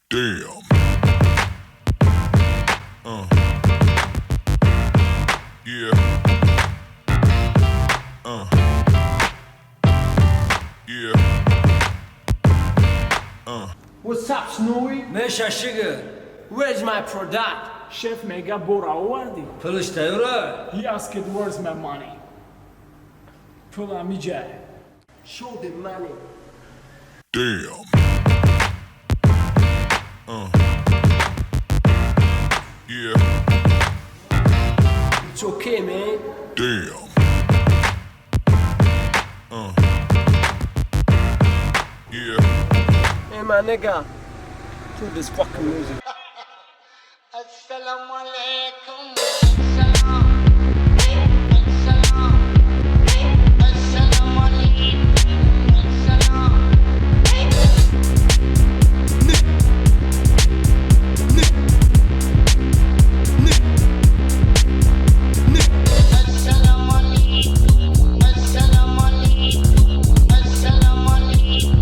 Damn. Yeah. Yeah. What's up, Snowy? Меша шига. Where's my product? Шеф мега бора овардӣ. Пулш тайёра? He asked, "Where's my money?" Пул амиҷа. Show the money. Damn. Yeah. It's okay, man. Damn. Yeah. Hey, my nigga. To this fucking music. السلام عليكم السلام السلام السلام عليكم السلام. السلام عليكم السلام عليكم السلام عليكم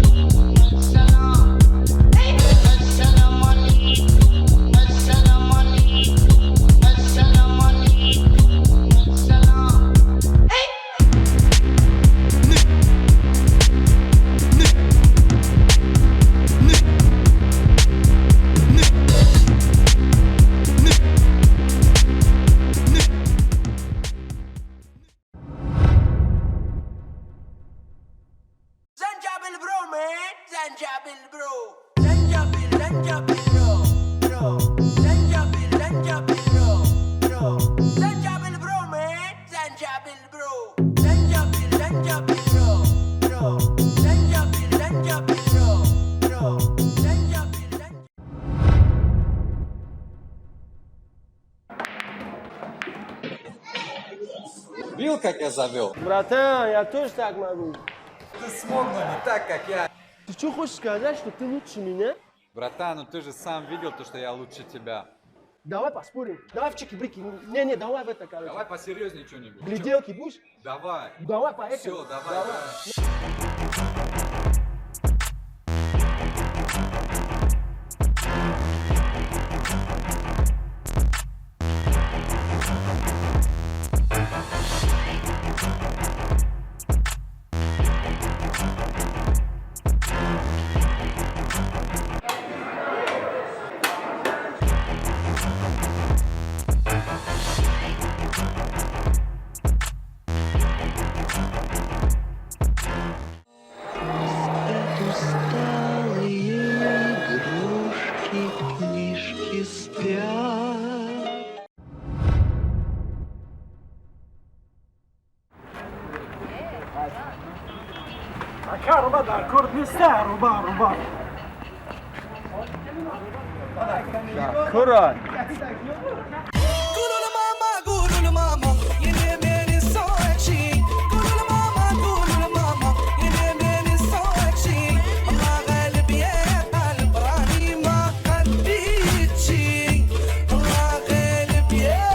السلام السلام عليكم السلام عليكم السلام عليكم السلام. Zanjabil bro, man. Zanjabil bro. Zanjabil, Zanjabil bro. Bro. Zanjabil, Zanjabil bro. Bro. Zanjabil bro, man. Zanjabil bro. Zanjabil, Zanjabil bro. Bro. Zanjabil, Zanjabil bro. Bro. Zanjabil, Zanjabil. Видел, как я завел? Братан, я тоже так могу. Ты смог, но не так, как я. Ты что хочешь сказать, что ты лучше меня? Братан, ну ты же сам видел то, что я лучше тебя. Давай поспорим. Давай в чики-брики. Не-не, давай в это, короче. Давай посерьезнее что-нибудь. Гляделки будешь? Давай. Давай, поехали. Все, давай, давай. Спят усталые игрушки, книжки спят. Ака, руба дар кор неста, руба, руба. Курай. قولوا لماما قولوا لماما يلي بين الصوت. قولوا لماما قولوا لماما يلي بين الصوت. الله غالب يا قلب راني ما قديتشي. الله غالب يا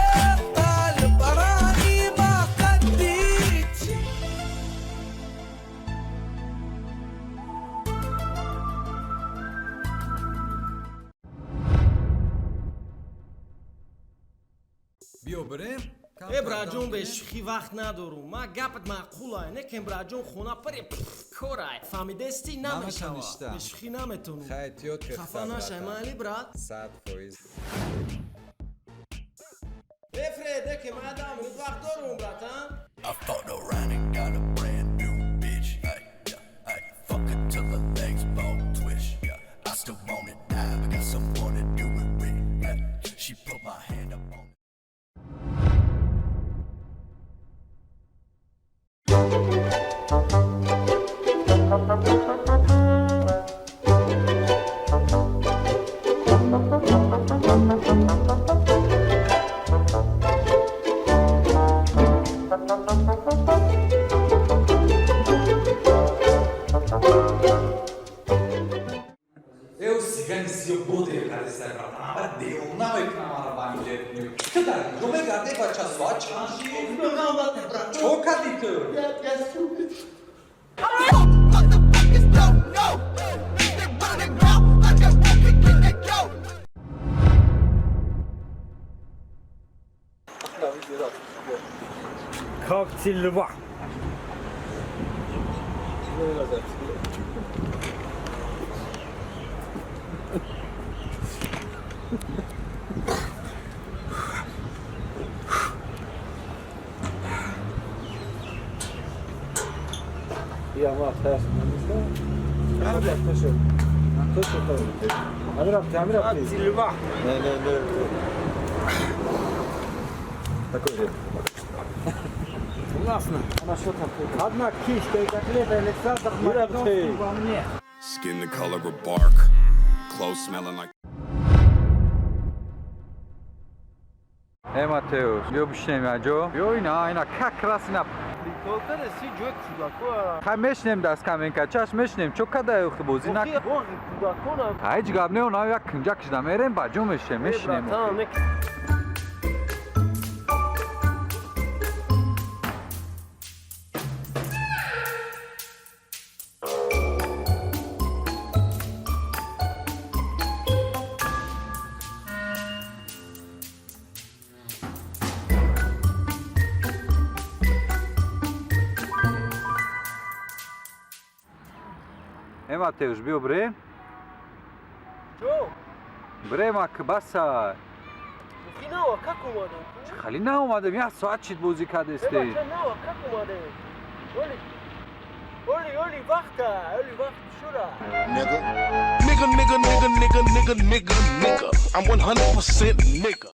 قلب راني ما قديتشي. Биё бирем. Э, браҷон, бешӯхӣ вақт надорум. Ма гапат маъқулай, некем, браҷон, хона пари корай, фаҳмидести, намешава. Наметоништа. Бешӯхӣ наметонум. Хай, тиёт. Хафа нашай, майли, брат. 100%. Э, Фред, еке ма дам минут вақт дорум, братан. I fucked around and got a brand new bitch. Ay, yeah, ay, fuck her till her legs bone twitch. Yeah, I still want it now, but got someone to do it with. Ay, she put my hand up on. Э, сигани сиё боде кардеса, братан. Ама девона мекунам ара ба ин. Ту дар куҷо мегарде, бача? Соат чанд шид? Чо кардӣ ту? Motherfuckers don't know. They run their mouth like a walking in. Тилва. Тилва. Одна кисть и котлета Александр Македонский во мне. Skin the color of bark. Clothes smelling like Э, Матеус, биё бишинем якҷо. Биё ина, ина как раз ина. Прикол кареси ҷои кӯдакоа. Хай мешинем даст каменка, чаш мешинем. Чо кадай охи бозӣ на. Боғи кӯдакона. Ҳеҷ гап не, она як кунҷа кишда мерем, ба ҷо мешинем, мешинем. Братан, не. Э, Матеус, биё бирем. Чо? Бирем ак баса. Охи нава как омадем? Хали наомадем, як соат чит бозӣ Э, кардесте. бача, нава как омадем? Оли. Оли, оли вақта, оли вақт шура. Nigga, nigga, nigga, nigga, nigga, nigga, nigga. I'm 100% nigga.